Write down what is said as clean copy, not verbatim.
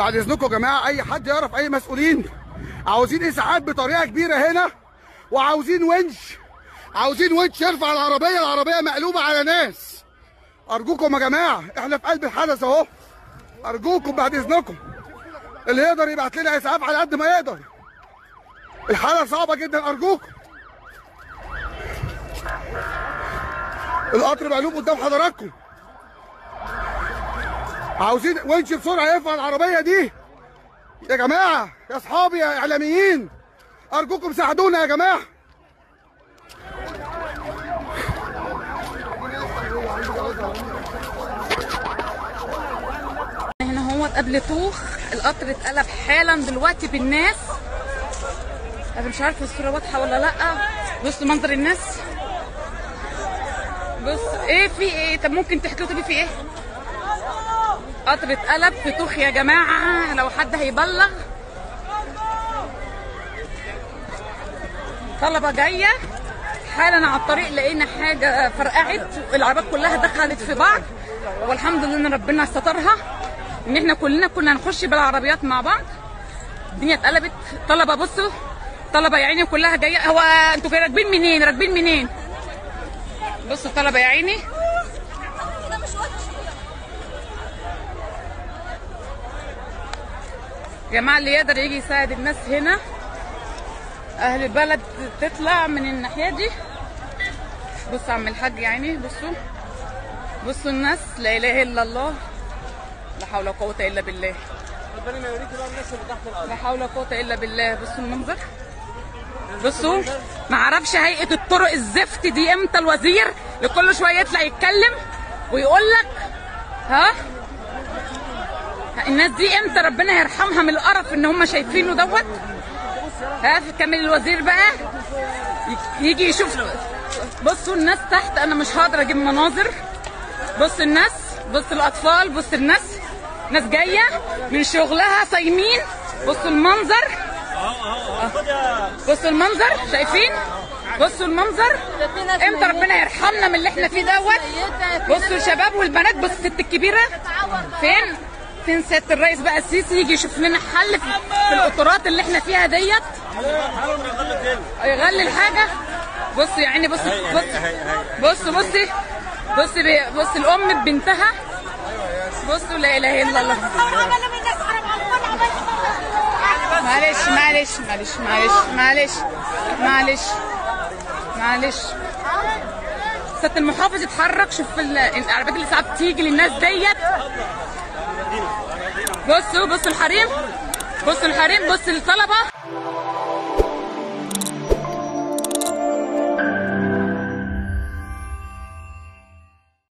بعد اذنكم يا جماعة، اي حد يعرف اي مسؤولين، عاوزين اسعاف بطريقة كبيرة هنا، وعاوزين ونش، عاوزين ونش يرفع العربية، العربية مقلوبة على ناس. ارجوكم يا جماعة، احنا في قلب الحدث اهو، ارجوكم بعد اذنكم اللي يقدر يبعت لنا اسعاف على قد ما يقدر. الحالة صعبة جدا، ارجوكم. القطر مقلوب قدام حضراتكم، عاوزين ونش بسرعة يرفع العربية دي. يا جماعة، يا اصحابي، يا اعلاميين، ارجوكم ساعدونا يا جماعة. هنا هو قبل طوخ القطر اتقلب حالا دلوقتي بالناس. انا مش عارفه الصورة واضحة ولا لا. بصوا منظر الناس، بص ايه في ايه. طب ممكن تحكوا طب في ايه؟ قطر اتقلب في طوخ يا جماعة، لو حد هيبلغ. طلبه جاية حالا على الطريق، لقينا حاجة فرقعت، العربيات كلها دخلت في بعض، والحمد لله ان ربنا سترها، ان احنا كلنا كنا هنخش بالعربيات مع بعض. الدنيا اتقلبت. طلبه، بصوا طلبه يا عيني كلها جاية. هو انتوا راكبين منين؟ راكبين منين؟ بصوا طلبه يا عيني. يا جماعة اللي يقدر يجي يساعد الناس هنا، اهل البلد تطلع من الناحية دي. بصوا عم الحاج يا عيني، بصوا بصوا الناس، لا اله الا الله، لا حول ولا قوة الا بالله، ربنا ما يوريكي بقى الناس اللي تحت الارض، لا حول ولا قوة الا بالله. بصوا المنظر، بصوا ما اعرفش هيئة الطرق الزفت دي امتى الوزير اللي كل شوية يطلع يتكلم ويقول لك ها الناس دي امتى ربنا يرحمها من القرف ان هم شايفينه دوت. ها كمل الوزير بقى يجي يشوف. بصوا الناس تحت، انا مش هقدر اجيب مناظر. بصوا الناس، بصوا الاطفال، بصوا الناس، ناس جاية من شغلها صايمين. بصوا المنظر، بصوا المنظر، شايفين؟ بصوا المنظر، امتى ربنا يرحمنا من اللي احنا فيه دوت. بصوا الشباب والبنات، بصوا الست الكبيرة فين؟ فين سيادة الرئيس بقى السيسي يجي يشوف لنا حل في القطارات اللي احنا فيها ديت. يغلي الحاجة. بصوا يا عيني، بصوا بصوا بصي بصي بصي الام ببنتها. بصوا لا اله الا الله. معلش معلش معلش معلش معلش معلش معلش. سيادة المحافظ اتحرك، شوف العربيات اللي ساعات بتيجي للناس ديت. بصوا بصوا الحريم، بصوا الحريم، بصوا الطلبة.